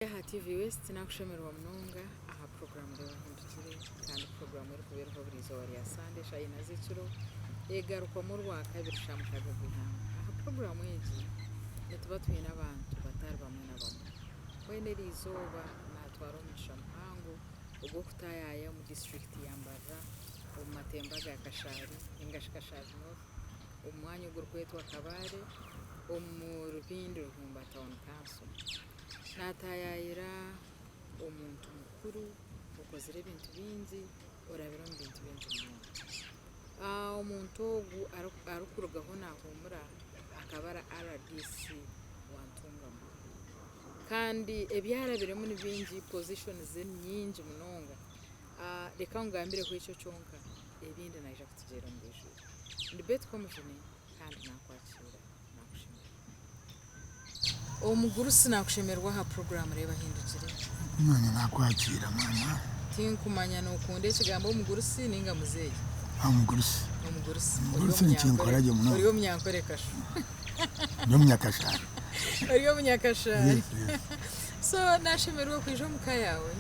Aha TV West nakushemererwa munonga aha puroguraamu Reeba Ohindukire kandi puroguraamu erikuba eriho buri izooba rya Sande eshaaha ina z'ekiro egarukwamu orwakabiri shaaha mukaaga gw'eihangwe. Aha puroguraamu egi nituba twine abantu batari bamwe na bamwe. Mbwenu eri izooba natwara omugisha muhango ogw'okutaayaaya omu disiturikiti ya Mbarara omu matemba ga Kashari ningashi Kashari North omu mwanya ogurikwetwa Kabale omu Rubindi Ruhumba Town Council. Naataayaayira omuntu mukuru okozire ebintu bingi, orabire omu bintu bingi munonga. Omuntu ogu arikurugaho naahuumura akaba ari rdc wa Ntungamo. Kandi ebi arabiremu ni bingi, positions ze ni nyingi munonga. Reka nkugambireho ekyo kyonka, ebindi naija kutugira omu bwijwire. Ndi Betty Komujuni kandi naakwakiira naakushemererwa. Omugurusi nakushemererwa aha puroguramu Reeba Ahindukire. Nanye nakwakiira mwana. Tinkumanya nokunda ekigambo omugurusi ninga muzeeyi? Omugurusi. Omugurusi. Omugurusi nikinkora gye munonga. Ori omunyankore kasho. Ndi omunyakashari. Ori omunyakashari. Yes, yes. So nashemererwa kwija omu ka yaawe.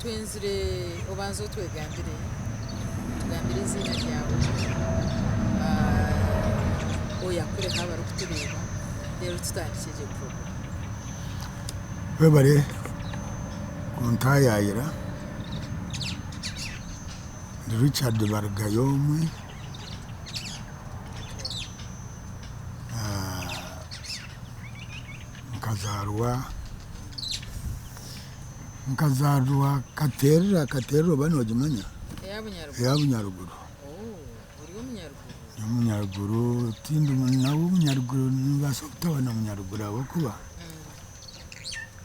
Twenzire obanze otwegambire, otugambire eiziina ryawe, oyakureho abarikutureeba reero tutandikye gye puroguraamu. Webare kuntaayaayira, ndi Richard Barugayomwe, nkazaarwa. Nkazaarwa Katerera, Katerera oba noogimanya? Eya Bunyaruguru. Eya Bunyaruguru. Oh, ori Omunyaruguru. Ndi Omunyaruguru, tindi nawe Omunyaruguru nimbaasa kutaba na Munyaruguru ahabw'okuba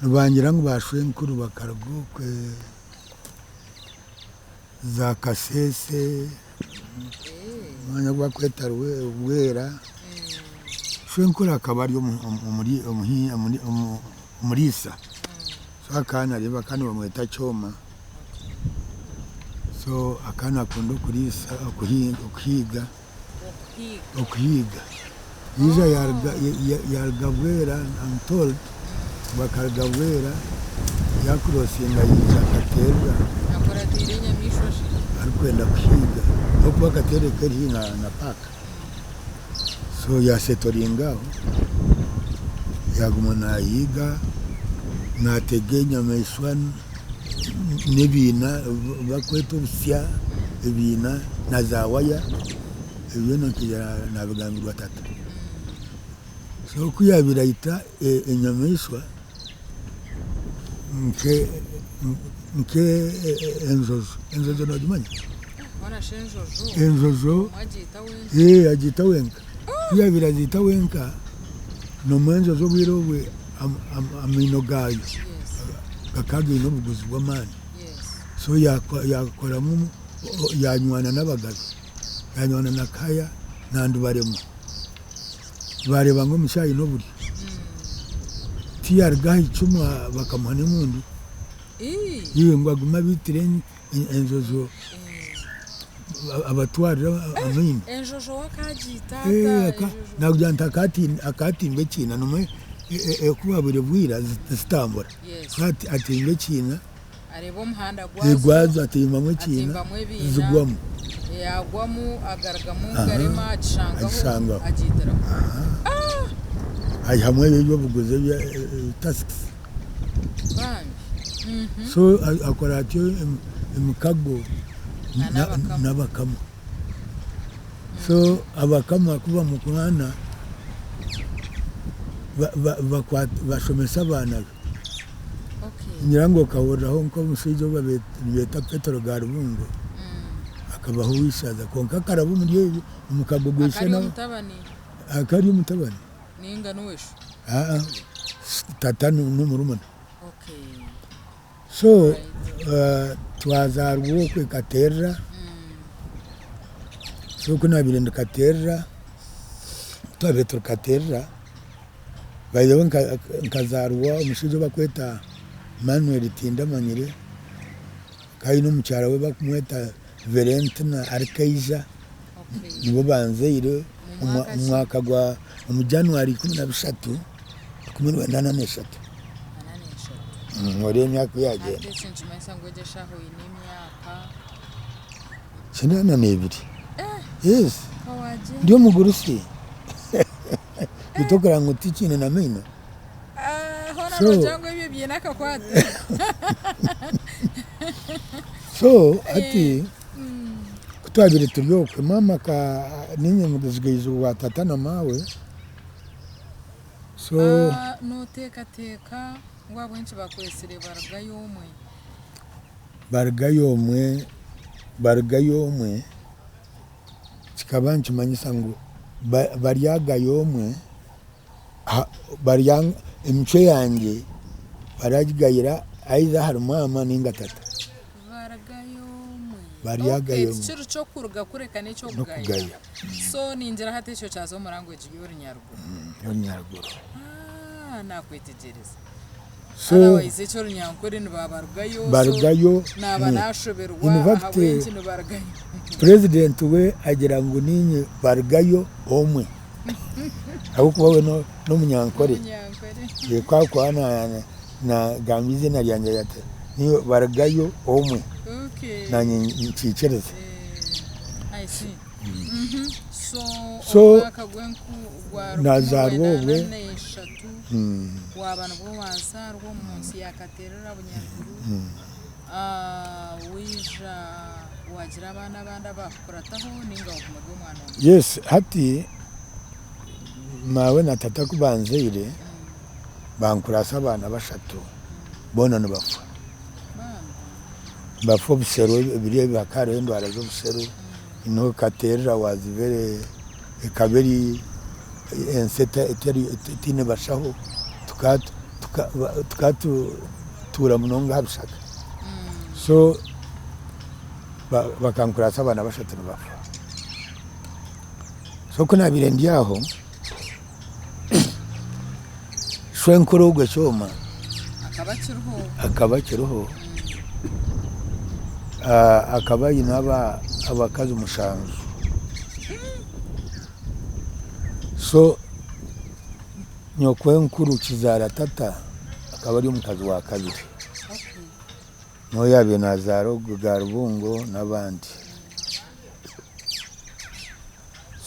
nibangira ngu ba shwenkuru bakaruga okwe za Kasese, omwanya ogu barikweta Bwera. Shwenkuru akaba ari omuriisa. So akaba nareeba akaba nibamweta Kyoma. So akaba nakunda okuriisa, okuhiiga, okuhiiga. Yaija yaruga Bwera, I'm told ngu akaruga Bwera yakurosinga yaija Katerera arikwenda kuhiiga ahabw'okuba Katerera ekaba eri haihi na paaka. So yaasetoringa aho, yaaguma naahiiga, naatega enyamaishwa n'ebiina ebi barikweta obusya, ebiina na zaawaya, ebyo byona nkaija naabigambirwa tata. So ku yaabaire aita enyamaishwa nk'enjojo, enjojo noogimanya? Enjojo agiita wenka. Ku yaabaire agiita wenka, noomanya enjojo obwire obwe amaino gaayo gakaba gaine obuguzi bw'amaani. So yaakoramu yaanywana n'abagabe, yaanywana na Kahaya na Ndubarema. Baareeba ngu omushaija aine oburyo. Tiyaruga aha icumu bakamuha n'emundu. Ngu agume abiitire enjojo abatwarire amaino. Enjojo we akaagiita ata? Naakugira nti akaatimba ekiina noomanya oku bwabaire bwira zitambura. So atimba ekiina. Areeba omuhanda gwazo. Gwazo atimbamu ekiina Atimbamu ebiina. zigwamu. Yagwamu agarugamu garema agishangaho Agishangaho. agiitiraho. Aihamu ebyo ebyobuguzi ebya tusks. Bambi. So akora atyo emikago Na n'abakama. n'abakama. So abakama ku bamukwana bashomesa abaana be. Ningira ngu okahuriraho nk'omushaija ou nibeeta Petero Garubungo akabaho ow'eishaza kwonka akaraba omuri ebyo omukago gwa ishe akaba ari omutabani. Tata n'omurumuna. So twazaarwa okwe Katerera, so ku naabaire ndi Katerera, ku twabaire turi Katerera, by the way nkazaarwa omushaija ou barikweta Manuel Tindamanyire, akaba aine omukyara we barikumweta Verentina Arikaija, nibo banzaire omu mwaka gwa omu January 13, 1943. Noreeba emyaka ku yagyenda. Hati eki nikimanyisa ngu egi eshaaha oine emyaka. 82. Yes. Ndi omugurusi. Beitu okureba ngu tikiine na maino. Hoona noogira ngu ebyo biine akakwate. So hati ku twabaire turi okwe maama niinye muzigaijo wa tata na maawe. So. Nooteekateeka ngu ahabw'enki bakwetsire Barugayo omwe? Barugayo omwe, barugayo omwe kikaba nikimanyisa ngu baryagayo omwe, emicwe yangye baragigayira either ahari maama ninga tata. Barugayo omwe. Baryagayo Okay, omwe. tikiri ky'okuruga kureka n'eky'okugaya. N'okugaya. So ningira hati ekyo kyaza omu language y'orunyaruguru. Y'orunyaruguru. Ah, nakwetegyereza. So Otherwise eky'orunyankore nibabarugayo so barugayo naaba omwe. nashoberwa In fact, ahabw'enki nibarugayo. President we agira ngu niinye barugayo omwe ahabw'okuba we n'omunyankore. N'omunyankore. Ku arikuba nagamba eiziina ryangye agira ati niiwe barugayo omwe. Okay. Naanye nkiikiriza. I see. So, So, omwaka gw'enku gwa rukumi nazaarwa rwenda obwe. na n'eshatu waaba nibwo wazaarwa omu nsi ya Katerera Bunyaruguru. Ah, waija wagira abaana abandi abakukurataho ninga waguma ori omwana omwe? Yes, hati maawe na tata ku banzaire bankurasa abaana bashatu boona nibafa. Bambi. Nibafa obuseru ebiro ebi hakaba hariho endwara z'obuseru noho Katerera wazibire ekaba eri ensi etaine bashaho tukaba tutuura munonga aha bishaka. So bakankurasa abaana bashatu nibafa. So ku naabaire ndi aho, shwenkuru ogwo Kyoma akaba akiriho, akaba aine abakazi mushanju. So nyokwenkuru kizaara tata akaba ari omukazi wa kabiri. Niwe yaabaire naazaara ogwo Garubungo n'abandi.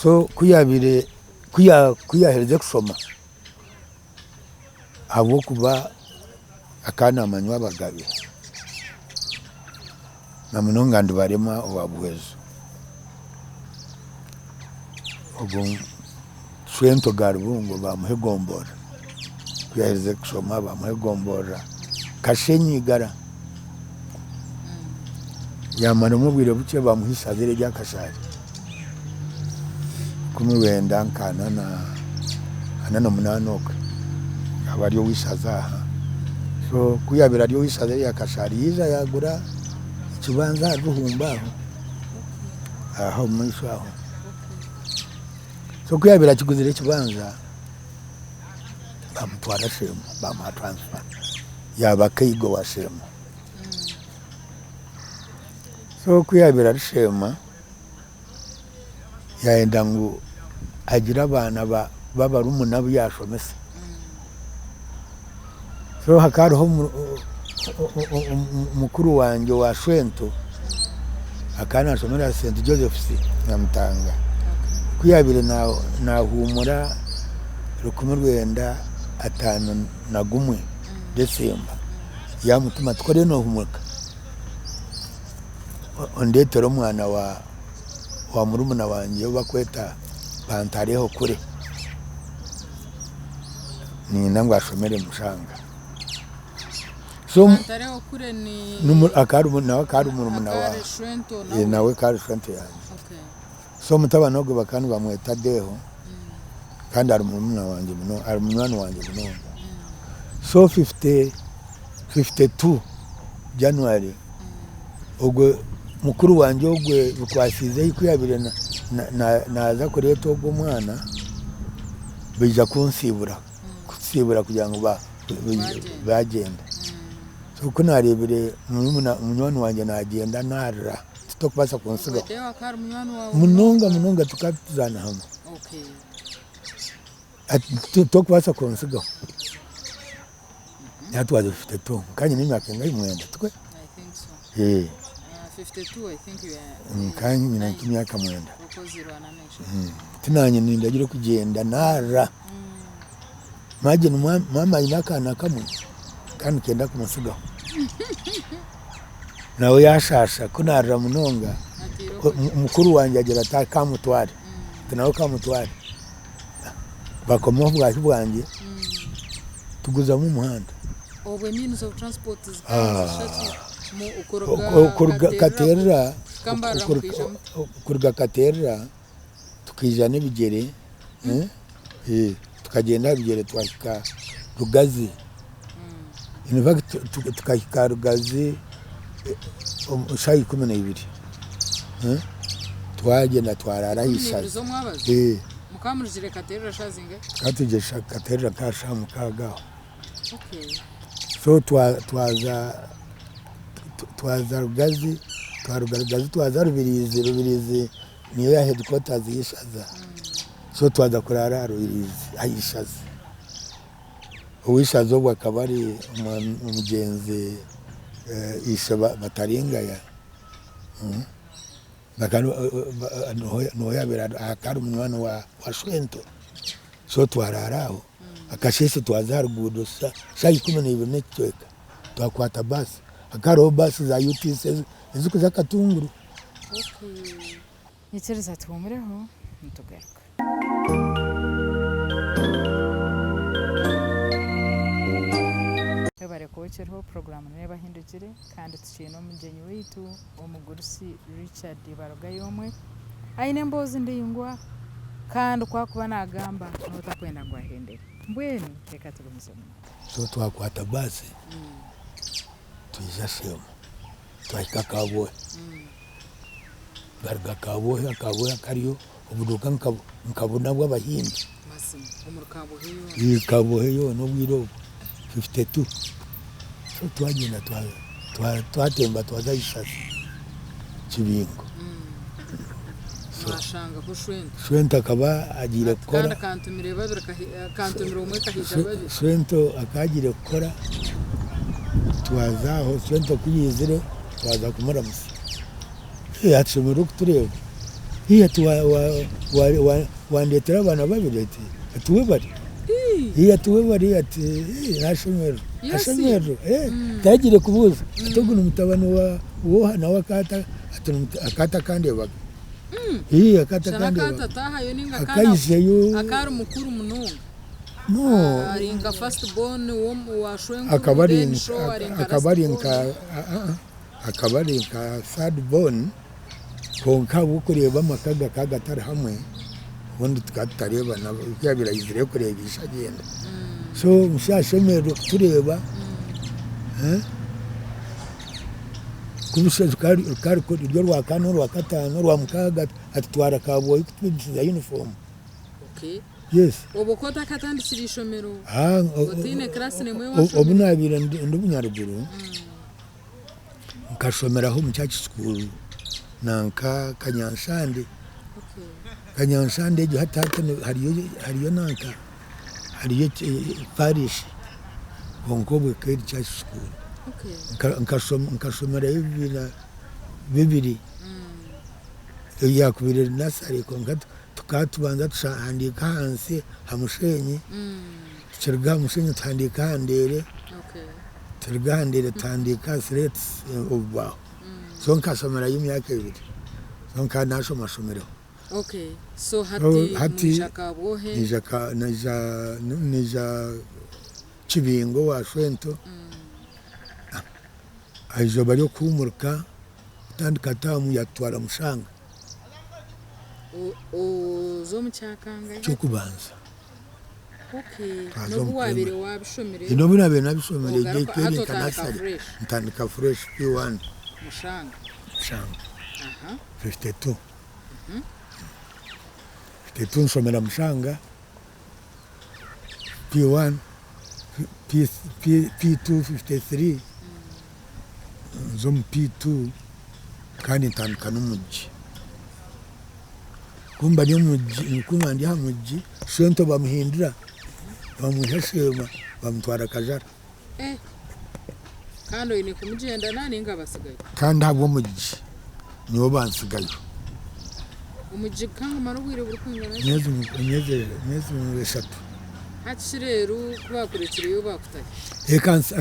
So ku yaabaire ku yaaherize kushoma ahabw'okuba akaba naamanywa abagabe na munonga Ndibarema owa Buhweju. Ogwo Shwento Garubungo baamuha egomborora. Ku yaaherize kushoma baamuha egomborora Kashenyi Igara. Yaamaramu obwire bukye baamuha eishaza eri erya Kashaari. Rukumi rwenda nka ana na munaana okwe akaba ari ow'eishaza aha. So ku yaabaire ari ow'eishaza erya Kashaari yaija yaagura ekibanja aha Ruhumba aho, aho omu maisho aho. So ku yaabaire akiguzire ekibanja, baamutwara Sheema baamuha transfer yaaba Kaigo wa Sheema. So ku yaabaire ari Sheema, yaayenda ngu agire abaana b'abarumuna abu yaashomesa. So hakaba hariho mukuru wangye owa shwento akaba naashomera St Joseph's Nyamutanga. Ku yaabaire naahuumura 1951 December, yaamutuma ati ku oriyo noohumuka ondeetere omwana wa murumuna wangye ou barikweta Pantareho Kure. Niinyenda ngu ashomere Mushanga. So Pantareho Kure ni nawe akaba ari murumuna akaba wa ari Shwento nawe? Nawe akaba ari Shwento yangye. Okay. So mutabani ogwe bakaba nibamweta Deho kandi ari murumuna wangye munonga, ari munywani wangye munonga. So 50, 52 January ogwe mukuru wangye ogwe bikwasiize ahi ku yaabaire naaza kureeta ogwo omwana, baija kunsiibura, kutusiibura kugira ngu baagyenda. So ku naareebire munywani wangye naagyenda naarira, titokubaasa kuntsigaho. Ogwo Deo akaba ari munywani waawe Munonga munonga tukaba tuzaana hamwe. Okay. Tokubaasa kuntsigaho. Yatwaza 52 nka nyine emyaka engahi mwenda tikwe? I think so. Eh, 52 I think you are. Nka nyine nk'emyaka mwenda. Okozirwe ana n'eshatu. Tinanye nindagira okugyenda narira. Imagine mama aine akaana kamwe kandi kenda kumutsigaho. Nawe yashaasha ku narira munonga Atiire okugyenda. Mukuru wangye agira ati kamutware, ati nawe kamutware. Bakoma obwahi bwangye tuguzamu omuhanda. Obwe means of transport zikaba nizishusha ki? Okuruga Katerera kuhika Mbarara mukaija muta? Okuruga Katerera tukaija n'ebigyere, tukagyenda aha bigyere twahika Rugazi. In fact tukahika Rugazi shaaha 12, twagyenda twaraara aha ishaza. Mukaba murugire Katerera shaaha zingahi? Tukaba turugire Katerera nka shaaha 6 aho. So twaza twaza Rugazi, twaruga Rugazi twaza Rubirizi, Rubirizi niyo ya headquarters y'eishaza. So twaza kuraara aha Rubirizi aha ishaza. Ow'eishaza obwo akaba ari omugyenzi Ishe Bataringaya. Niho yaabaire ari akaba ari munywani wa Shwento. So twaraara aho, akasheeshe twaza aha ruguudo shaaha 12 n'ekicweka twakwata baasi. Hakaba hariho baasi za UTC ezirikuza Katunguru. Nyikiriza tuhuumureho nitugaruka. Webare kuba okiriho, puroguraamu neeba ehindukire kandi tukiine omugyenyi waitu omugurusi Richard Barugayomwe. Aine emboozi ndaingwa kandi ku arikuba naagamba nooba otakwenda ngu ahendere. Mbwenu reka tugumizemu. So twakwata baasi twija Sheema twahika Kabwohe. Twaruga Kabwohe, Kabwohe kariyo obuduuka nka buna bw'Abahindi. Mazima omuri Kabwohe yoona? Ii Kabwohe yoona obwire obwo 52. So twagyenda twatemba twaza Ishaza Kibingo. Mwashangaho Shwento? Shwento akaba agiire kukora. Kandi akantumire babiri, akantumire omwe kahaija babiri. Shwento akaba agiire kukora, twaza aho, Shwento ku yaizire twaza kumuramutsya. Atushemereire kutureeba, ati wandeetera abaana babiri ati ati webare, ati webare ati nashemererwa, ashemererwa taragiire kubuuza ati ogu ni mutabani wooha nawe akaba atakandeebaga, akaba atakandeebaga, akaijayo. Akaba ari nka. Akaba ari nka third born kwonka ahabw'okureeba amaka gakaba gatari hamwe obundi tukaba tutareebana ku yaabaire aizire kureeba ishe agyenda. So omushaija ashemereirwe kutureeba rukaba ruri orwakana, orwakataano, orwamukaaga atutwara Kabwoyi kutwigisiza yunifoomu. Yes. Obwo ku otakatandikire ishomero otaine class n'emwe ei waashomire? Obu naabaire ndi Bunyaruguru. Nkashomeraho omu church school nanka Kanyanshande, Kanyanshande egyo hati hati hariyo nanka hariyo parish kwonka obwo ekaba eri church school. Nkashomerayo ebibiina bibiri, eyakubaire eri nursery kwonka tukaba tubanza tushandiika ahansi aha musheenyi, tukiruga aha musheenyi tuhandiika aha ndeere. Turuga aha ndeere tuhandiika aha slates, obubaho. So nkashomerayo emyaka ebiri. So nkaba nashomashomireho. Okay, so hati Hati mwija Kabwohe. Naija ka naija naija Kibingo owa Shwento. Aha izooba ry'okuhuumurika kutandika taamu yatutwara Mushanga. Oza omu kyakangahi? Ky'okubanza. Okay, Twaza n'obu omu waabaire primary. waabishomire, N'obu naabaire nabishomire ogaruka eri hati nka otandika nursery fresh ntandika fresh P1 Mushanga. Mushanga Aha. 52. 52 nshomera Mushanga P1 P, P, P2 53 nza omu P2 kandi ntandika n'omugi. Ku mba ndi omu mugi, ku mba ndi aha mugi, Shwento bamuhindura, bamwiha Sheema bamutwara Kajara. Eh, kandi oine kumugyendana ninga abasigayo? Kandi ahabw'omugigi nibo bantsigayo. Omugigi gukangumara obwire burikwingana ki? Emyezi emyezi emyezi eshatu. Hati shi reero ku baakurekireyo baakutahi?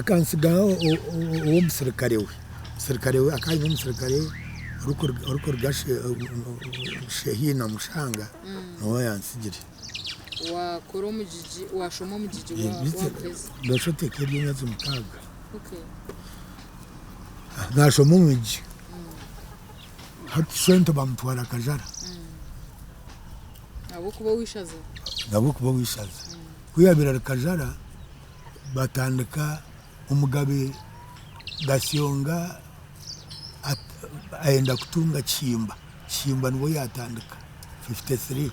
Akantsigaho ow'omusirikare we. Omusirikare we akaba aine omusirikare orikuruga Shehiina Mushanga niwe yantsigire. Waakora omugigi, waashoma omugigi waaguheza? Noshusha oti ekaba eri emyezi mukaaga. Naashoma omwigi. Hati sente bamutwara Kajara. Ahabw'okuba ow'eishaza? Ahabw'okuba ow'eishaza. Ku yaabaire ari Kajara, batandika omugabe Gasyonga ayenda kutunga Kihimba. Kihimba nibwo yaatandika 53.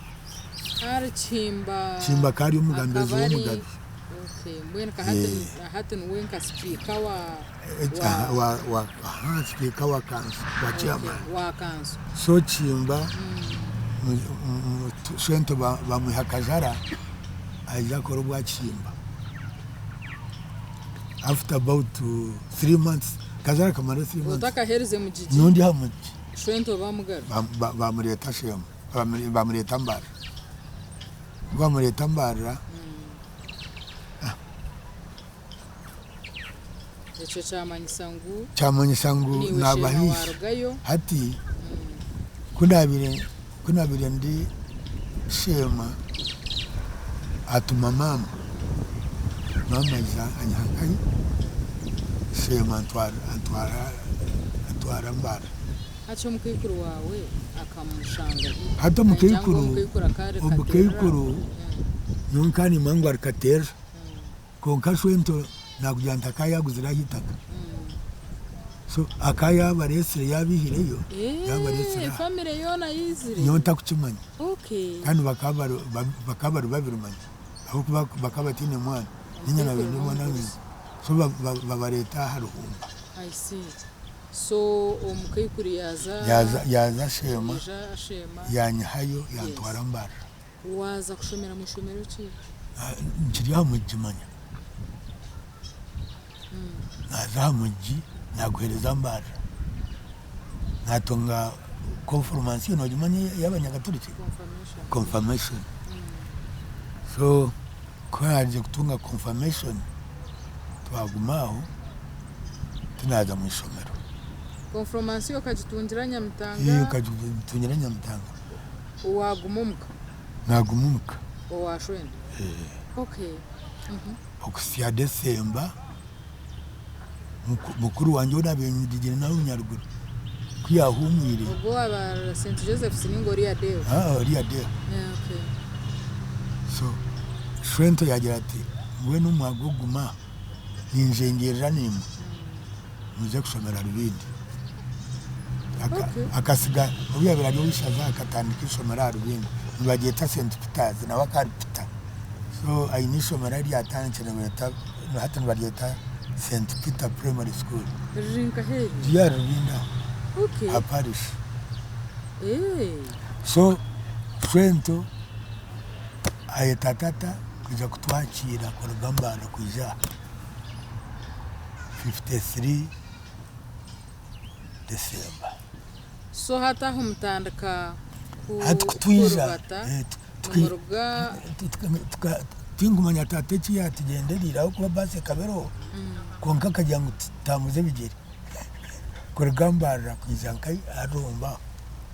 Hari Kihimba. Kihimba akaba ari omugambizi w'omugabe. Okay, mbwenu nka hati, hati niwe nka sipiika wa. Wa, wa, aha, sipiika wa kanso, wa chairman. Okay, wa kanso. So Kihimba, sente bamwiha Kajara aija akora obwa Kihimba. After about 3 months, Kajara akamarayo 3 months. Otakaherize mugigi. Nyowe ndi aha mugigi. Shwento bamugarura. Bamureeta Sheema, bamureeta Mbarara. Ku bamureeta Mbarara. Ekyo kyamanyisa ngu. Kyamanyisa ngu Niiwe Sheema naaba haihi. waarugayo. Hati ku naabaire ndi Sheema, atuma maama, maama aija anyiha nkahi Sheema antwara antwara antwara Mbarara. Hati omukaikuru waawe akamushanga hi? Hati Nagira ngu omukaikuru omukaikuru akaba ari Katerera. Omukaikuru nyowe nkaba niimanya ngu ari Katerera. Kwonka shwento nakugira nti akaba yaguzire aha itaka. So akaba yabaresire yabihireyo yabaresire Eh, aha. Family yoona yaizire. Nyowe ntakukimanya. Kandi bakaba bari babiri manya. Ahabw'okuba bakaba bataine mwana. Niinye nabaire ndi omwana w'enyima. So babareeta aha Ruhumba. I see. So omukaikuru yaaza. Yaaza Sheema. Yaija Sheema. Yanyihayo yantwara Mbarara. Waaza kushomera mu ishomero ki? Nkiri aha mugigi manya. Naaza aha mugigi naaguheereza Mbarara. Naatunga konfirmansiyo noogimanya ey'abanyakaturiki? Confirmation. Confirmation. So ku naarugire kutunga confirmation, twaguma aho tinaaza mu ishomero. Konfromansiyo okagitungira Nyamitanga? Nkagitungira Nyamitanga. Waaguma omuka? Naaguma omuka. Owa Shwenda? Okay. Okuhitsya December, mukuru wangye ou naabaire ndigire nawe Nyaruguru ku yaahuumwire. Ogwo owaaba St Joseph's ninga oriya Deo? Aa oriya Deo. Okay. So Shwento yaagira ati mbwenu omwaka oguma ninjengyerera naimwe muze kushomera Rubindi. Akasiga obu yaabaire ari ow'eishaza akatandika eishomero aha Rubindi nibaryeta St Peters nawe akaba ari Peter. So aine eishomero eri yaatandikire nibaryeta hati nibaryeta St Peter Primary School. Riri nkaha eryo? Riri aha Rubindi aho aha parish. So Shwento ayeta tata kwija kutwakiira kuruga Mbarara kwija aha 53 December. So hati aho mutandika Hati kutwija kurubata nimuruga. Tinkumanya tata eki yaatugyendereire ahabw'okuba baasi ekaba eriho kwonka akagira ngu tutambuze ebigyere kuruga Mbarara kwija nka aha Rurumba aho.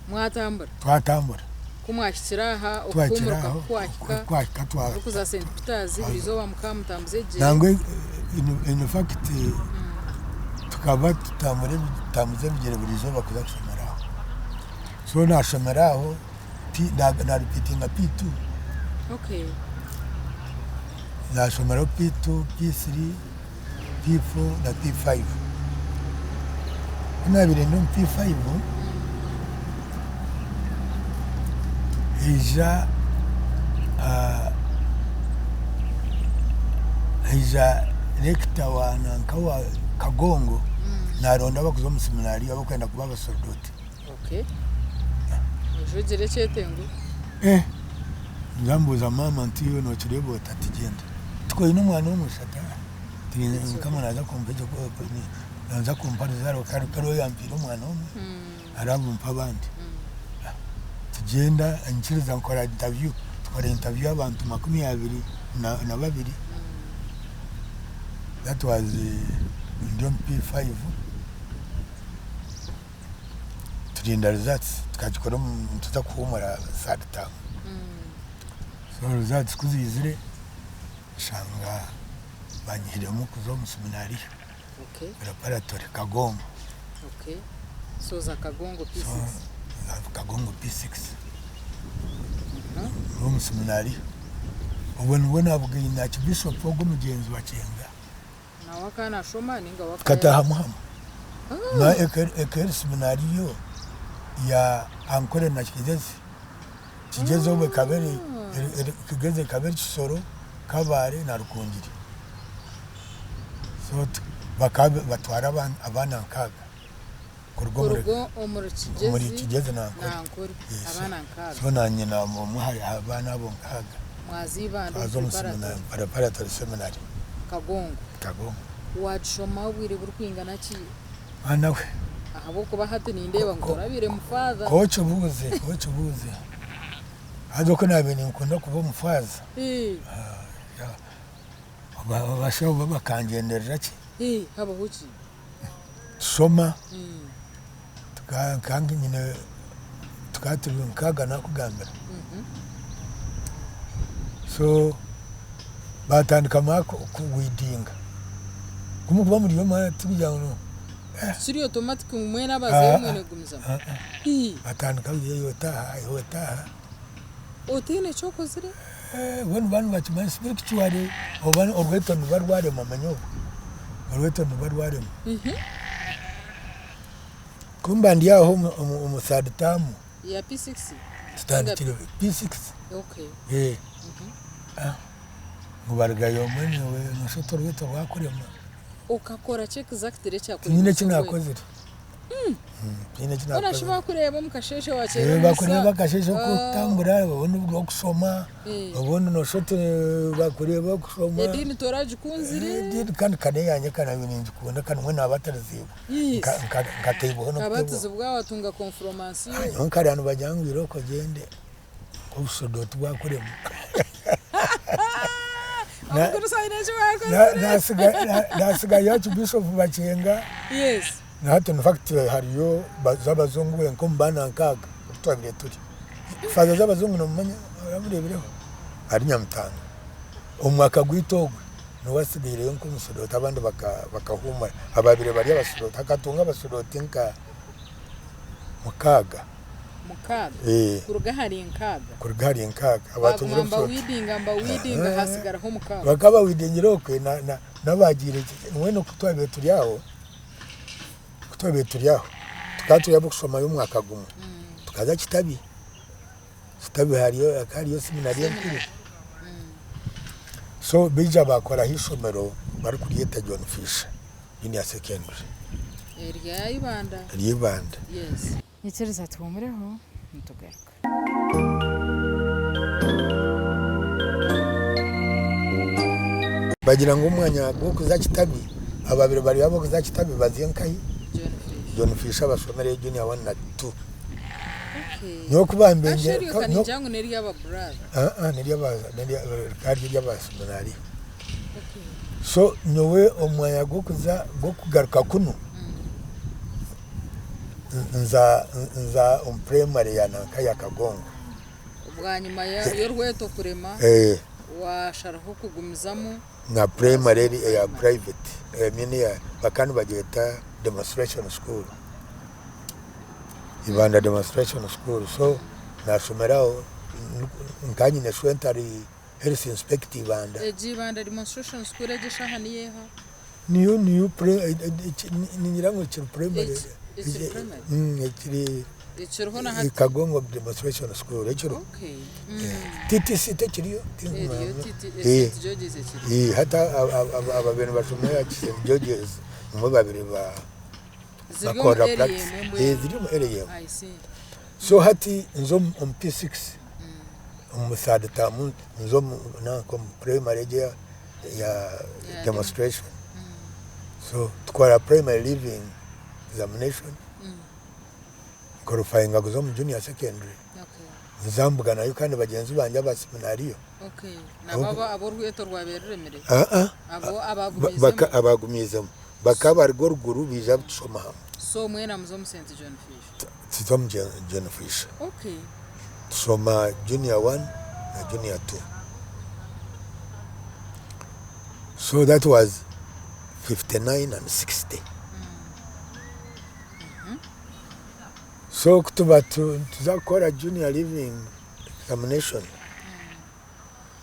Mwatambura? Twatambura. Ku mwahikire aha Twahikire okuhuumurika aho ku kwahika kwahika twa orikuza St Peters buri izooba mukaba mutambuza ebigyere. Nangwa in fact tukaba tutambura tutambuza ebigyere buri izooba kuza kushomera aho. So nashomera aho na repeatinga P2. Nashomeraho P2, P3, P4 na P5. Ku naabaire ndi omu P5, haija haija rector wa nanka wa Kagongo naronda abakuza omu seminary abakwenda kuba abasorodoti. Okay. Oije ogire ekyetengo. Eh, nza mbuuza maama nti iwe nokireeba ota? Ati gyenda. Ati koine omwana w'omushatu? Mukama naaza kumpa naaza kumpa oruzaaro kare ou yampaire omwana omwe arabumpa abandi. Tugyenda nyikiriza nkora interview, tukora interview abantu 22 that was ndi omu P5 turinda results tukagikora nituza kuhumura third term. So results ku ziizire nshanga banyihiremu kuza omu seminariyo Okay. preparatory Kagongo. Okay. So za Kagongo So P6. nza Kagongo P6 omu seminariyo. Obwo nibwo nabugaine Archbishop ogwo omugyenzi Bakyenga. Nawe akaba nashoma ninga we akaba Tukataahamu hamwe. Na eka eri seminariyo ya Ankole na Kigezi. Kigezi obwo ekaba eri Kigezi ekaba eri Kisoro, Kabale na Rukungiri. So bakaba nibatwara abaana nkaaga kuruga Kuruga omuri omuri Kigezi Kigezi na Ankole. na Ankole abaana nkaaga. So naanye naaba omwe aha baana abo nkaaga. Mwaza Ibanda Twaza omu omu preparatory. seminary, preparatory seminary. Kagongo. Kagongo. Wagishomaho obwire burikwingana ki? Mwana we. Ahabw'okuba hati nindeeba ngu torabaire mufaatha. K'okibuuze, k'okibuuze. Haza oku naabaire ninkunda kuba omufaaza, abashaho bo bakangyenderera ki? Habaho ki? Tushoma, kandi nyine tukaba turi nkaaga naakugambira. So baatandika kuwidinga. Ku murikuba muri omwe tikugira ngu. Tikiri automatic ngu mwena abazaire mwine kugumizamu. Batandika iwe taaha, iwe taaha. Otaine eki okozire? Bo nibaba nibakimanya spiritually oba orweto niruba rwarema manya obwo. Orweto niruba rwarema. Ku mba ndi aho omu third term. Ya P6? Tutandikire P6. Okay. Ngu barugayo mbwenu iwe noshusha oti orweto rwakurema. Okakora ki exactly ekyakuremesa Tinyine eki orweto? nakozire. Tinyine eki Hoona shi nakozire. bakureeba omu kasheeshe wakyera Bakureeba omusa? akasheeshe oku orikutambura obundi orikushoma, obundi noshusha oti bakureeba orikushoma. Ediini toragikunzire? Ediini kandi ka n'eyangye ka naabaire ningikunda ka nimwo naabatiriziibwe. Nkateibwaho n'okuteibwaho. Okabatizibwa watunga konforomansiyo? Nyowe nkareeba nibagira ngu irooko ogyende. Obusoda tibwakurema. Nasigayo Archbishop Bakyenga. Yes. Na hati in fact hariyo z'abazungu wenka omu baana nkaaga oku twabaire turi. Father z'abazungu nomumanya oramureebireho? Ari Nyamutanga. Omu mwaka gwaitu ogwe niwe atsigaireyo nk'omusodooti abandi bakahuumura. Abaabaire bari abasodooti akatunga abasodooti nka mukaaga. Mukaaga? Kuruga ahari nkaaga? Kuruga ahari nkaaga. Baguma nibawidinga nibawidinga hasigaraho mukaaga. Bakaba bawidingire okwe n'abaagiire mbwenu ku twabaire turi aho, ku twabaire turi aho, tukaba turi ab'okushomayo omwaka gumwe, tukaza Kitabi, Kitabi hariyo hakaba hariyo seminary enkuru. So baija baakoraho eishomero barikuryeta John Fisher Junior Secondary. Erya Ibanda? Erya Ibanda. Yes. Nyikiriza tuhuumureho nitugaruka. Bagira ngu omwanya gw'okuza Kitabi, ababaire bari ab'okuza Kitabi baze nkahi? John Fisher bashomereyo junior one na two. Nyowe ku bambengire. Rikaba riri ery'abaseminariyo. So nyowe omwanya gw'okuza gw'okugaruka kunu. Nza nza omu primary ya nanka ya Kagongo. Bwanyima y'orweto kurema washaraho kugumizamu? Na primary eri eya private I mean eya bakaba nibagyeta demonstration school. Ibanda demonstration school so nashomera aho nkaba nyine shwente ahari health inspector Ibanda. Egi Ibanda demonstration school egi eshaaha niyo eha? Niyo niyo ningira ngu ekiri primary Ekiri primary? Ekiri Ekiriho na hati? Kagongo demonstration school ekiriho. Okay. TTC tekiriyo? Eriyo TT St George's ekiriyo. Hati ababaire nibashoma aha St George's nimwo babaire Ziri omu bakorera area practice. emwe mbwenu? Ziri omu area emwe. I see. So hati nza omu P6 omu third term nza omu nanka omu primary egyo eya demonstration. So tukora primary leaving examination, nqualifyinga kuza omu junior secondary, Okay. nza mbuganayo kandi bagyenzi bangye aba seminariyo. Okay. Nabo abo aborweto rwabaire ruremire? Aa, Abo ba- abagumiizemu? Abagumiizemu bakaba baruga oruguru baija tushoma hamwe. So mwena muza omu St John Fisher? Tuza omu John Fisher. Okay. Tushoma junior one na junior two. So that was 59 and 60. So ku tuba tuza kukora junior leaving examination.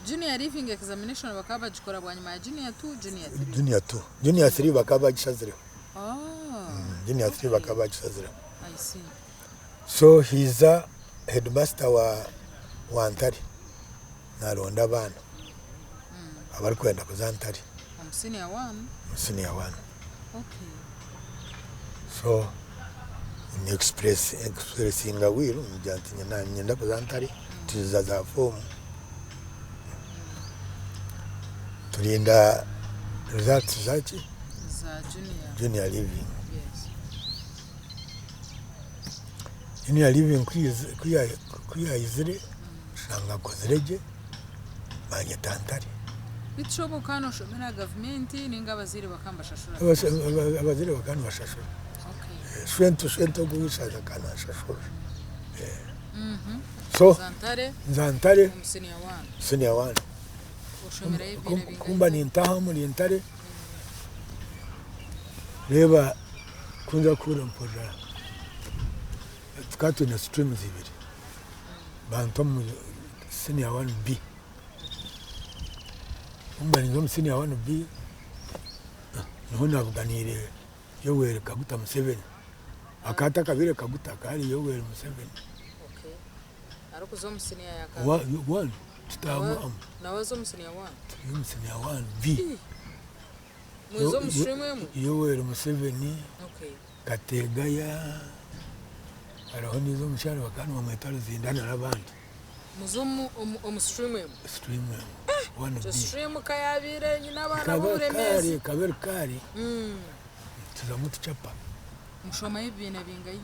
Junior leaving examination bakaba bagikora bwanyima ya junior 2, junior 3? Junior 2. Junior 3 bakaba bagishazireho. Ah. Junior 3 bakaba bagishazireho. I see. So hiza headmaster wa Ntare naronda abaana abarikwenda kuza Ntare. Omu senior 1? Mu senior 1. Okay. So ni express expressinga will ngira nti niinyenda kuza Ntare, tuza za foomu, turinda results zaki? Za junior. Junior leaving. Yes. Junior leaving ku yaizire, nshanga nkozire gye, banyeta Ntare. Beitu shi obwo okaba noshomera gavumenti ninga abazaire bakaba nibashashura? Abazaire bakaba nibashashura. Okay. Shwento shwento ogu ow'eishaza akaba nanshashurira. So Za Ntare nza Ntare omu senior one. Senior one. Oshomerayo ebibiina bingahi? Kumba nintaha omuri Ntare, reeba ku nza kuhurira mpurira tukaba twine streams ibiri, banta omu senior one B. Kumba ninza omu senior one B, niho nabuganiire Yoweri Kaguta Museveni. Akaba atakabaire Kaguta, akaba ari Yoweri Museveni. Okay. Arikuza omu senior ya ka? One, tutaahamu hamwe. Nawe aza omu senior one? Turi omu senior one B. Mwiza omu stream emwe? Yoweri Museveni, Okay. Kategaya, hariho ondiijo omukyara bakaba nibamweta Ruzindana n'abandi. Muza omu omu omu stream emwe? Stream emwe, one Ekyo B. stream ka yabaire eine abaana Ekaba b'oburemeezi. kare, ekaba eri kare, tuzamu tucapa. Mushomayo ebibiina bingahi?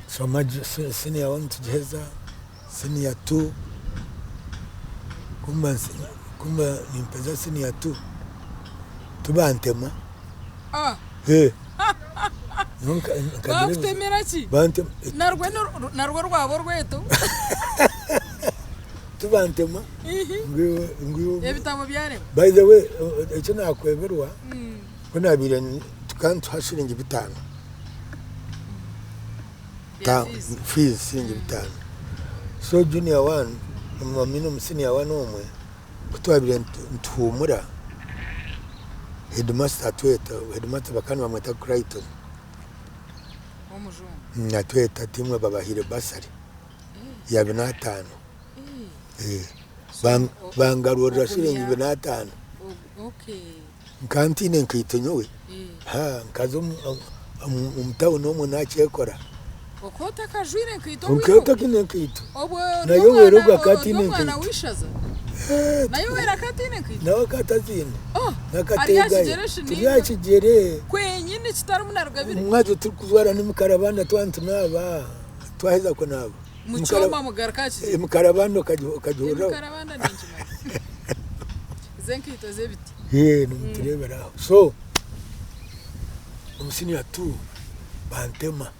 Tushoma senior one tugiheza, senior two, kumba kumba nimpeza senior two, tibantema. Ah! Eh. Nyowe nkagira ebizibu. Bakutemera ki? Bantema. Narwo narwo rwaba orweto. Tibantema. Ngu ngu Ebitabo byarema. By the way, eki nakweberwa, ku nabaire tukaba nituha shiringi 5. Bya fees. Fees shiringi 5. So junior one, I mean omu senior one omwe, ku twabaire nituhuumura, headmaster atweta, headmaster bakaba nibamweta Crichton. W'omujungu. Atweta ati imwe babahaire bursary ya 4,500. Eh. Eh, So, bangarurira ogumya- shiringi 4,500. Okay. Nkaba ntiine nkaito nyowe. Eh. Ha, nkaza omu tawuni omwe nakyekora. Okaba otakajwaire nkaito Nkaba obwire obwo? ntakiine nkaito. Obwo Na ori Yoweri omwana ogwo akaba ori ataine omwana nkaito. w'eishaza? Eh, Na Yoweri akaba ataine nkaito? Nawe akaba ataziine. Oh, ari aha Nakategayo. kigyere shi Turi ninga? aha kigyere. Kwenyini kitarimu na rugabire? Omumwazyo turikujwara n'emikarabanda twaba nitunaaba, twaheza kunaaba. Mukyoma mugaruka aha kigyere? Emikarabanda okagihuriraho? Emikarabanda ninkimanya. Ez'enkaito z'ebiti. Yee, nimutureebera aho. So, omu senior two bantema.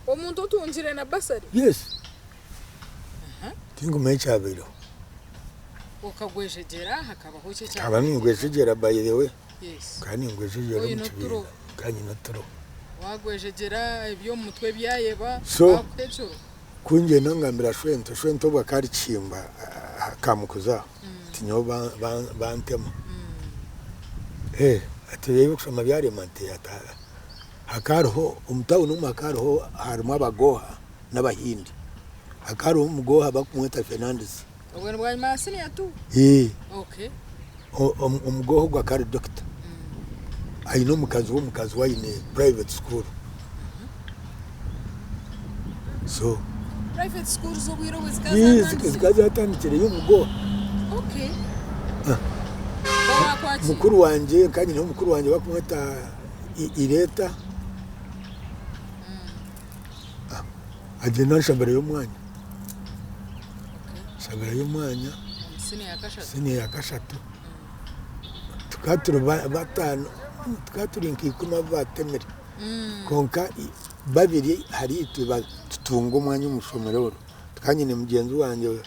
Omuntu otungire na bursary? Yes. Tinkumanya ekyabaireho. Okagwejegyera hakabaho ki Nkaba ekyabaire? ningwejegyera by the way. Yes. Nkaba ningwejegyera omu Oine kibiina. oturo. Nkaba nyine oturo. Wagwejegyera eby'omu mutwe byayeba, So, bakuha ekiro. ku ngyenda ngambira Shwento, Shwento obwo akaba ari kihimba aha Kamukuzi aho, ati nyowe bantema. Eh, ati ebyokushoma byarema nti ati hakaba hariho, omu tawuni omu hakaba hariho harimu abagoha n'abahindi. Hakaba hariho omugoha barikumweta Fernandes. Obwo ni bwanyima ya siniya tu? Ee. Okay. Omugoha ogwo akaba ari dokita. Aine omukazi we, omukazi we aine private school. So. Private schools obwire obwo zikaba Ee, zatandikire? zikaba zatandikire y'omugoha. Okay. Ah. Bakakwakira? Mukuru wangye nkaba nyineho mukuru wangye barikumweta Ireta, agyenda anshabirayo omwanya, anshabirayo omwanya siniya ya kashatu. Tukaba turi bataano, tukaba turi nka ikumi abu baatemire kwonka babiri ahariitwe tutunga omwanya omu ishomero eryo. Tukaba nyine mugyenzi wangye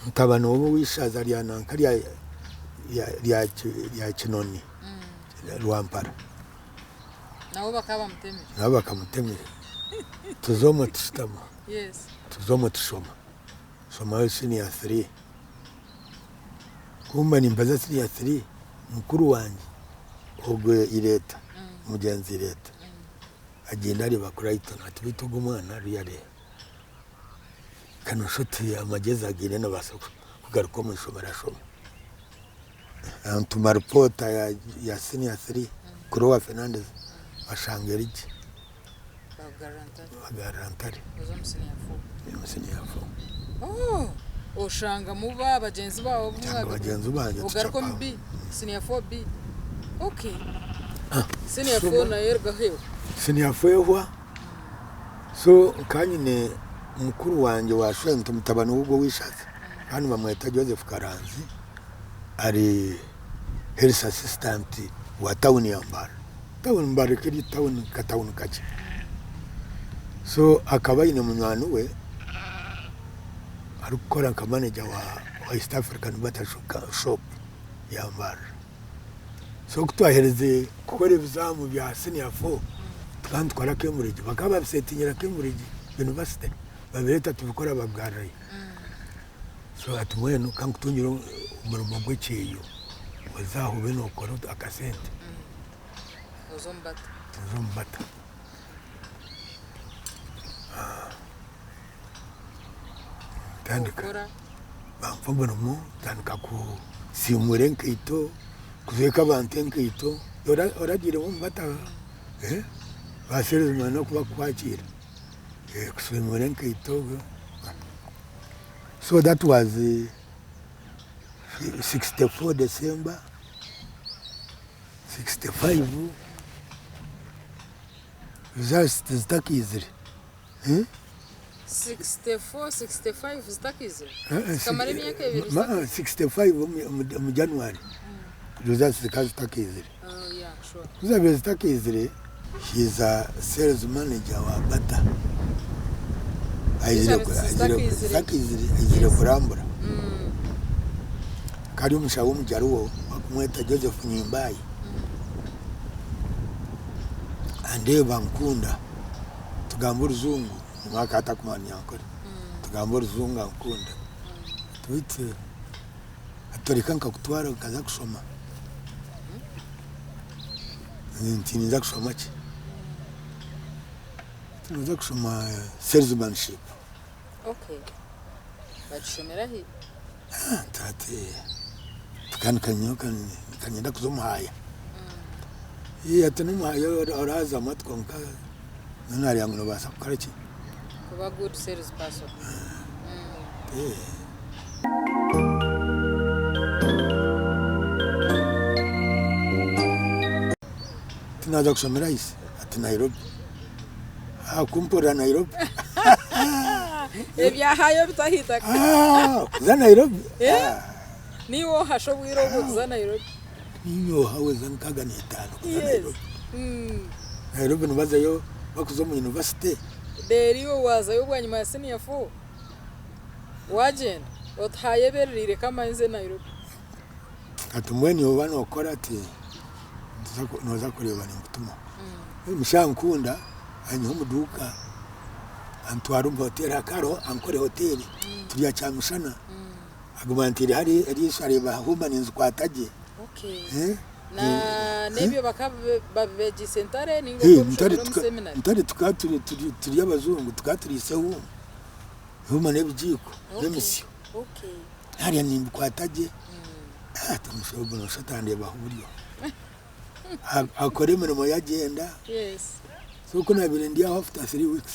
Mutabani w'oweishaza rya nanka rya Kinoni Rwampara. Nabo bakaba bamutemire. Nabo bakamutemire. Tuza omwe tushutama. Yes. Tuza omwe tushoma. Nshomayo senior 3. Kumba nimbaza senior 3, mukuru wangye ogwo Ireta, mugyenzi Ireta, agyenda areeba Clayton ati beitu ogu omwana really. Kanu nshuti amagyezi againe nabaasa kugaruka omu ishomero ashome. Antuma ripoota ya senior 3 kuri owa Fernandez bashanga eri gye. Bagarura Ntare. Oza omu senior 4. Omu senior 4. Oh, oshanga muba bagyenzi baawe obu Nshanga bagyenzi bangye ogaruka omu tucapa. B, senior 4B. Okay. Ah, Senior 4 nayo erugaho ehwa. Senior 4 ehwa. So nkaba nyine mukuru wangye wa shwento mutabani w'ogwo ow'eishaza kandi nibamweta Joseph Karanzi ari health assistant wa tawuni ya Mbarara. Tawuni Mbarara ekaba eri tawuni katawuni kakye. So akaba aine munywani we arikukora nka manager wa East African Butter Shop ya Mbarara. So ku twaherize kukora ebizaamu bya senior four, tukaba nitutwara Cambridge, bakaba babisetingira Cambridge University, babireeta tubikora babigarurayo. So hati mbwenu ka nkutungire omurimo gw'ekyeyo, oze aho obe nookora akasente. Oze omu bata. Oze omu bata. Ntandika. Okora. Bampa omurimo ntandika kusiimuura enkaito, kujweka abantu enkaito, oragiiremu omu bata ba salesman oku barikukwakiira, kusiimuura enkaito, so that was 64 December, 65 results tizitakaizire. 64, 65 zitakaizire? Zikamara emyaka ebiri zitakaizire? 65 omu January results zikaba zitakaizire. Oh, yeah, sure. Ku zabaire zitakaizire, he is a sales manager wa Bata. Aizire zitakaizire, aizire kurambura. Hakaba hariyo omushaho w'omujaruo barikumweta Joseph Nyimbai. Andeeba ankunda. Tugamba orujungu, omwe akaba atakumanya Runyankore, tugamba orujungu ankunda. Ati beitu ati oreka nkakutwara okaza kushoma? Nti ninza kushoma ki? Ati noza kushoma salesmanship. Okay. Bakishomera hi? Nti ati kandi nyowe kanyenda kuza omuhaaya. Ati n'omuhaaya orazamu ati kwonka nyowe nareeba ngu nobaasa kukora ki? Kuba good sales person. Ati naaza kushomera ahi? Ati Nairobi. Kumpurira Nairobi. Ebyahayo bitaha eitaka. Kuza Nairobi. Niiwe ohasha obwire obwo kuza Nairobi. Niinye oha weza 65 kuza Nairobi. Nairobi nibazayo bakuza omu yunivasite. Reero iwe waazayo bwanyima ya siniya fo, waagyenda otuhayo ebereriire kamanye nze Nairobi. Ati mbwenu iwe waaba nookora ati nooza kureeba ninkutuma. Omushaija ankunda anyiha omu duuka antwara omu hoteeri hakaba hariho Ankole hoteeri turya kyamushana. Aguma anteire hariya eriisho areeba huuma ninzikwata gye. Okay. Na n'ebyo bakaba babibegyeise Ntare ninga okwo obushomire omu seminary? Ntare tukaba turi abajungu tukaba turiise huuma. Huuma n'ebigiiko n'emisyo. Okay. Hariya nimbikwata gye. Ati omushaija ogu noshusha atandeebaho buryo. Akora emirimo ye agyenda. Yes. So ku naabaire ndi aho after 3 weeks,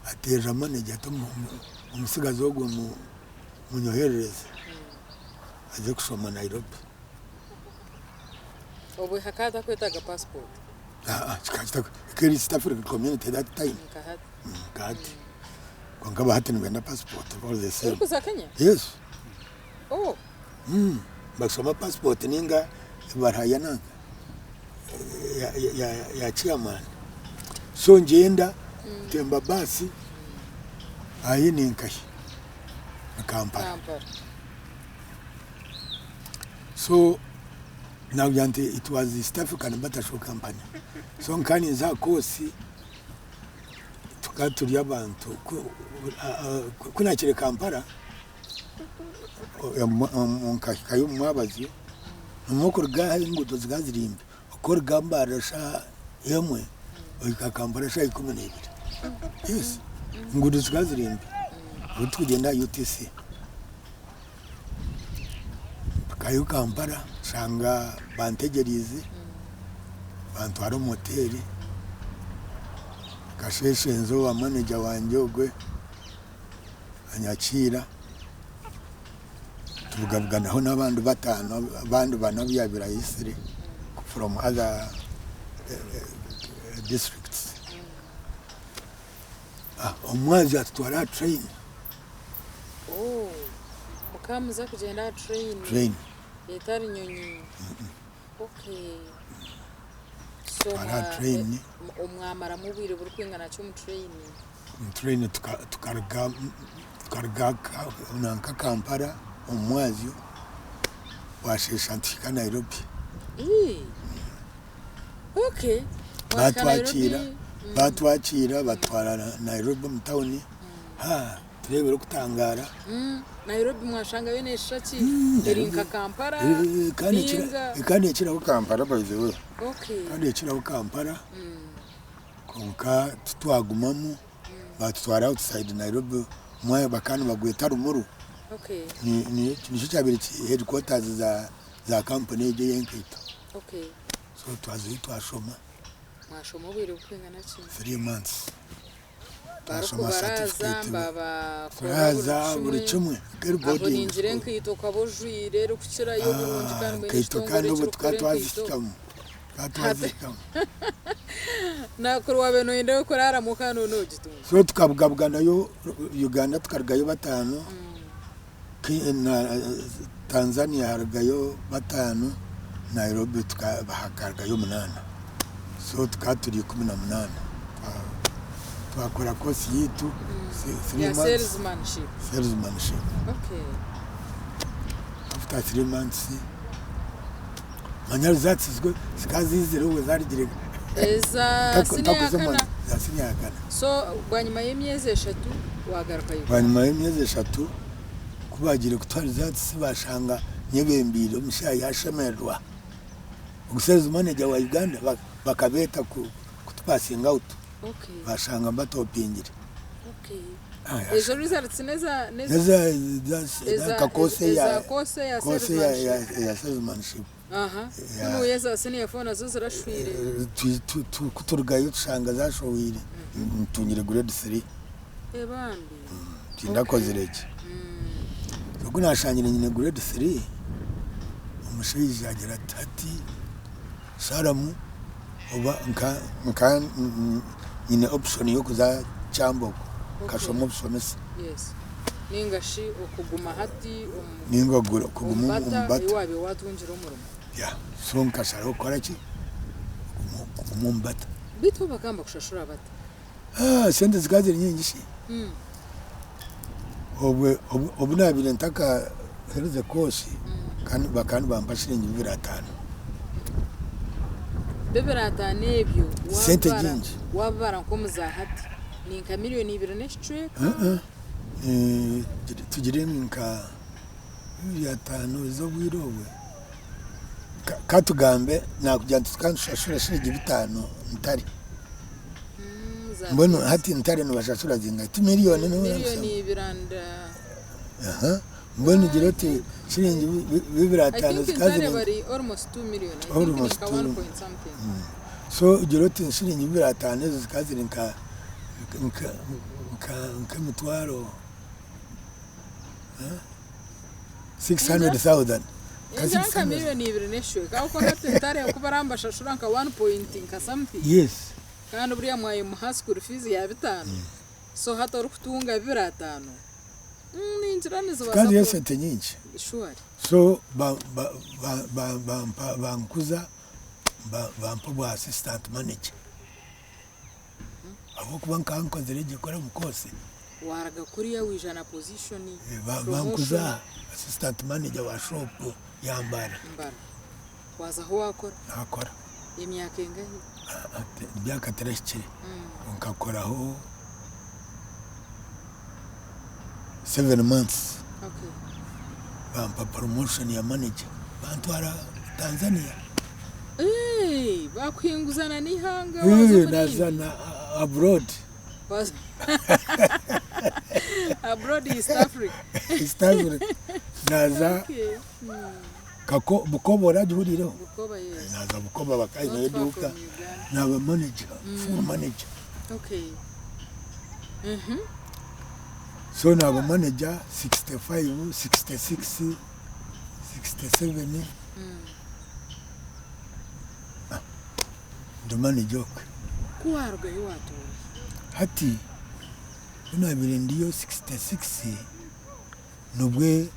ateerera manager ati omutsigazi ogwo munyoherereze. aze kushoma Nairobi. Obwe hakaba hatakwetaaga passport? Aa, kikaba kita, ekaba eri East African Community that time. Nka hati. Nka hati. Kwonka aba hati nibenda passport all the same. Orikuza Kenya? Yes. Oh. Bashoma passport ninga ebaruha ya nanka ya, ya, ya, ya chairman. So ngyenda ntemba baasi ahi ni nkahi? Ni Kampala. Kampala. So nakugira nti it was East African Butter Shoe Company. So nka ninza aha course tukaba turi abantu ku, ku naakire Kampala nkahikayo omu mwabazyo, obumwe okuruga aha enguuto zikaba ziri mbi, okuruga Mbarara eshaaha emwe ohika Kampala eshaaha 12. Yes, enguuto zikaba ziri mbi, obwo turikugyenda aha UTC. Mpikayo Kampala nshanga bantegyereize, bantwara omu hoteeri, nkasheesha nza owa manager wangye ogwe anyakiira, tubugabuganaho n'abandi bataano abandi bana abu yaabaire ayetsire from other districts. Omumwazyo atutwara aha train. Oh, mukaba muza kugyenda aha train. Train. Etari nyonyi. Okay. So Twara aha train. Mwamaramu obwire burikwingana ki omu train? Omu train tukaruga tukaruga nanka Kampala omu mwazyo bwasheesha nituhika Nairobi. Ii. Okay. Mwahika Batwakiira Nairobi. batwakiira batutwara Nairobi omu tawuni haa tureebire okutangaara. Nairobi mwashangayo neeshusha ki? Eri nka Kampala ninga? Ekaba neekiraho Kampala by the way. Okay. Ekaba neekiraho Kampala kwonka titwagumamu baatutwara outside Nairobi omwanya bakaba nibagweta Limuru. Okay. Nikyo kyabaire kiri headquarters za kampuni egyo ey'enkaito. Okay. So twazayo twashoma. Mwashoma obwire burikwingana ki? 3 months. Twashoma Barikubaraza certificate. babakora Turaza buri kimwe nk'eri aho boarding ningira school. enkaito okaba ojwaire erikukirayo oburungi kandi mbwenu Enkaito ekitongore kandi obwo ekirikukora tukaba enkaito twazihikamu. Tukaba twazihikamu. Nakuri waaba noyenda kuraramu okaba nogitunga. So tukabugabuganayo Uganda tukarugayo bataano, na Tanzania harugayo bataano, Nairobi hakarugayo munaana. So tukaba turi 18. Twakora course yitu 3 Ya months. Salesmanship. Salesmanship. Okay. After 3 months manya results zikaba zizire obwo zarugire. Eza siniya ya Ntakozemo kana. Za siniya ya kana. So bwanyima y'emyezi 3 wagaruka Uganda. Bwanyima y'emyezi 3 ku bagiire kutuha results bashanga nyebembiire omushaija yashemererwa. Ogu sales manager wa Uganda bakabeeta kutupasinga out bashanga mbatopingire. Ah, Ezo results neza neza Neza eza ka course eza ya course ya course ya salesmanship. ya salesmanship. Aha. Kunuya za senior 4 nazo zirashwire. Kuturugayo tushanga zashohwire ntungire grade 3. Ebambi. Tindakozire ki. Ogu nashangire nyine grade 3 omushaija agira ati hati sharamu oba nka nyine option y'okuza Kyambogo nkashoma obushomesa. Yes. Ninga shi okuguma hati omu ninga kuguma omu omu bata eyi wabiire watungire omurimo. Yeah. So nkasharaho kukora ki? Kuguma omu bata. Bitu bakamba kushashura bata? Ah, sente zikaba ziri nyingi shi. Obwe obu nabire ntakaherize course kandi bakaba nibampa shiringi 2500. 2500 ebyo Sente wabibara nyingi. Wabibara nk'omu za hati ni nka miliyoni ibiri n'ekicweka. Uh-uh. Tugire nka 2500 ez'obwire obwe. Katugambe nakugira nti tukaba nitushashura shiringi 500 ntare. Za Mbwenu hati ntare nibashashura zingahi? Ti miliyoni niwe miliyoni ibiri and Aha. Mbwenu gira oti shiringi bibiri I ataano think zikaba intare ziri bari almost 2 million. I think Almost ni nka 2 1 point something. So gira oti shiringi 2500 ezo zikaba ziri nka nk'emitwaro, eh? 600,000. Nka Ningira nka 600,000. 2,000,000 n'ekicweka ahabw'okuba hati ntare oku barambashashura nka one point nka something. Yes. Kandi buriya mwayimuha school fees ya 500 so hati orikutunga 25 ningira nizibaasa Zikaba ziri ku esente nyingi. Surely. So ba, ba, ba, ba, bampa, bankuza ba, bampa obwa assistant manager. Ahabw'okuba nkaba nkozire gye kora omu course. Waruga kuriya waija na position, Ba, promotion. bankuza assistant manager wa shop ya Mbara. Mbara. Waazaho waakora? Naakora. Emyaka engahi? Emyaka terahikire. Nkakoraho 7 months. Bampa promotion ya manager bantwara Tanzania. Hey, bakuhinguzana n'ihanga waza omuri Naza na abroad. Waza abroad East Africa. East Africa. Naza Kako Bukoba oragihuriireho? Bukoba, yes. Naza Bukoba bakaineyo Not far eduuka from Uganda. naba manager, full manager. So naba manager 65, 66, 67 Ah, ndi manager okwe. Ku waarugayo waatuura? Hati ku naabaire ndiyo 66 nibwe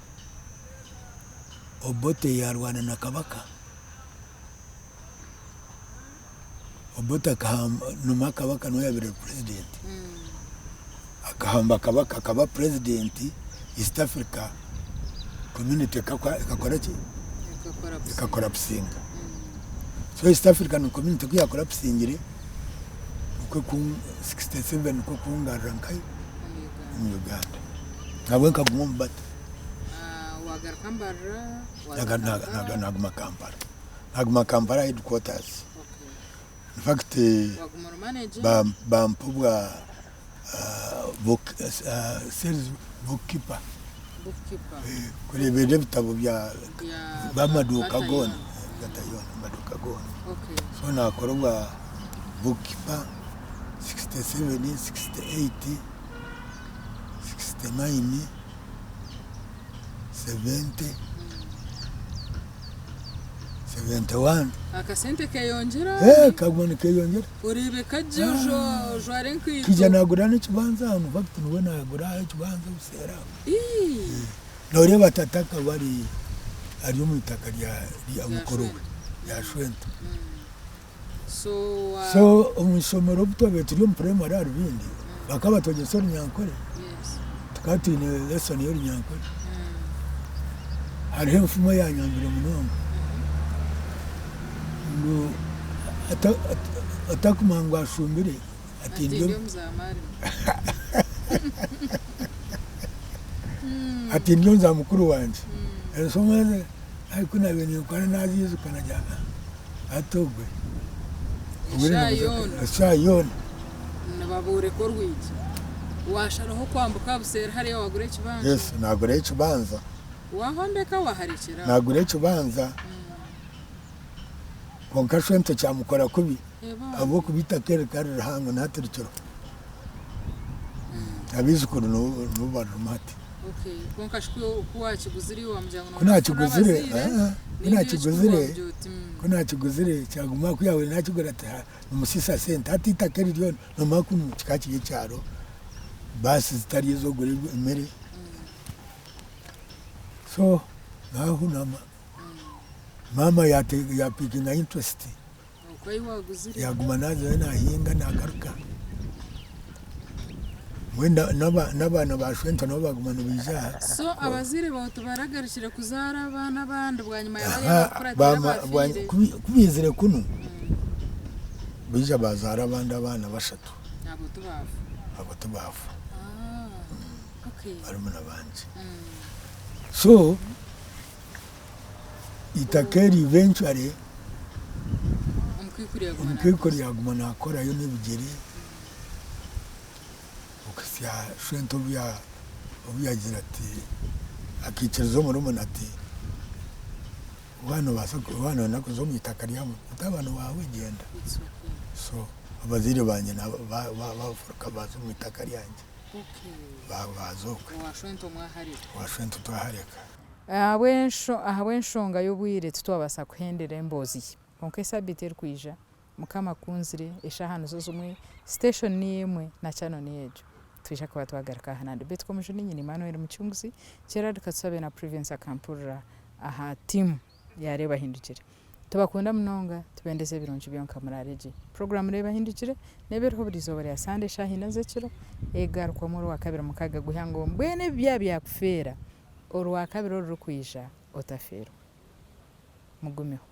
Obote yaarwana na Kabaka. Obote akahamba, noomanya Kabaka niwe yaabaire ari purezidenti. Akahamba Kabaka akaba purezidenti, East Africa Community ekakora ki? Ekakorapusinga. So East African Community ku yaakorapusingire, nikwo ku 67 nikwo kungarura nkahi? Omu Uganda. Nabwe nkaguma omu bato. Wagaruka Mbarara, waza Kampala. Naguma Kampala. Naguma Kampala headquarters. In fact, Waguma ori manager? Bampa obwa sales bookkeeper. Bookkeeper. Kureeberera ebitabo bya Bya b'amaduuka Bata goona. yoona. Bata yoona, amaduuka goona. So nakora obwa bookkeeper 67, 68, 69, 70, 71. Akasente keyongyera. Eh, kaguma nikeyongyera. Oreebe kagye ojware enkaito. Kaija nagura n'ekibanza aha, in fact niwe nagura ekibanza obuseeri aho. Noreeba tata akaba ari ari omu itaka rya rya mukuru we rya Shwento. So wa So omu ishomero obu twabaire turi omu primary aha Rubindi, bakaba batwegyesa Orunyankore. Tukaba twine lesson y'Orunyankore. Hariho enfumu eyanyambire munonga ngu otakumanya ngu ashumbire Ati ndi omuzamarima. Ati ndi omuza mukuru wangye. Enfumu ezi ahi ku naabaire ninkora naaziijuka nagira ngu hati ogwe Eshaaha yoona. Eshaaha yoona. Nibabooreka orwigi. Waasharaho kwambuka buseeri hariya waagura ekibanja? Yes, naagura ekibanja. Waahombeka waaharekyera aho? Naagura ekibanja. Kwonka shwento kyamukora kubi ahabw'okuba eitaka eri rikaba riri rihango na hati rikiriho. Abaijukuru nibo baririmu hati. Ku naakiguzire, ku naakiguzire, ku naakiguzire kyaguma ku yaabaire naakigura ati nimusiisa sente hati eitaka eri ryona noomanya kunu kikaba kiri ekyaro baasi zitari ez'okugura emere so naahunama. Maama yapikinga interest yaguma nazayo nahinga nagaruka. Mbwenu n'abaana ba shwento nabo baguma nibaija aha. So abazaire baawe tibaragarukire kuzaara abaana abandi bwanyima ya bariya abakukuratira abaafiire? Ku baizire kunu baija bazaara abandi abaana bashatu. Abo tibaafa? Abo tibaafa. Barumuna bangye. So Eitaka eri eventually omukaikuru yaguma nakorayo n'ebigyere okuhitsya shwento obu yagira ati akaikiriza omurumuna ati waaba nobaasa waaba noyenda kuza omu itaka rya mutabani waawe gyenda. So abazaire bangye bafuruka baaza omu itaka ryangye baaza okwe. Owa shwento twahareka. Ahabw'enshonga y'obwire titwabaasa kuhendera emboozi ye, kwonka esabiiti erikwija Mukama akunzire, eshaaha nizo zimwe, station niyo emwe na channel niyo egyo. Nitwija kuba twagaruka aha nandi. Beitu Komujuni nyine Emmanuel Mucunguzi, Gerald Katusabe na Privence Akampurira aha tiimu ya Reeba Hindukire. Tubakunda munonga, tubendeza ebirungi byonka muraare gye. Puroguraamu Reeba Hindukire neeba eriho buri izooba rya Sande eshaaha ina z'ekiro, egarukwamu Orwakabiri mukaaga gw'eihangwe. Mbwenu ebi byaba byakufeera, Orwakabiri orurikwija otafeerwa. Mugumeho.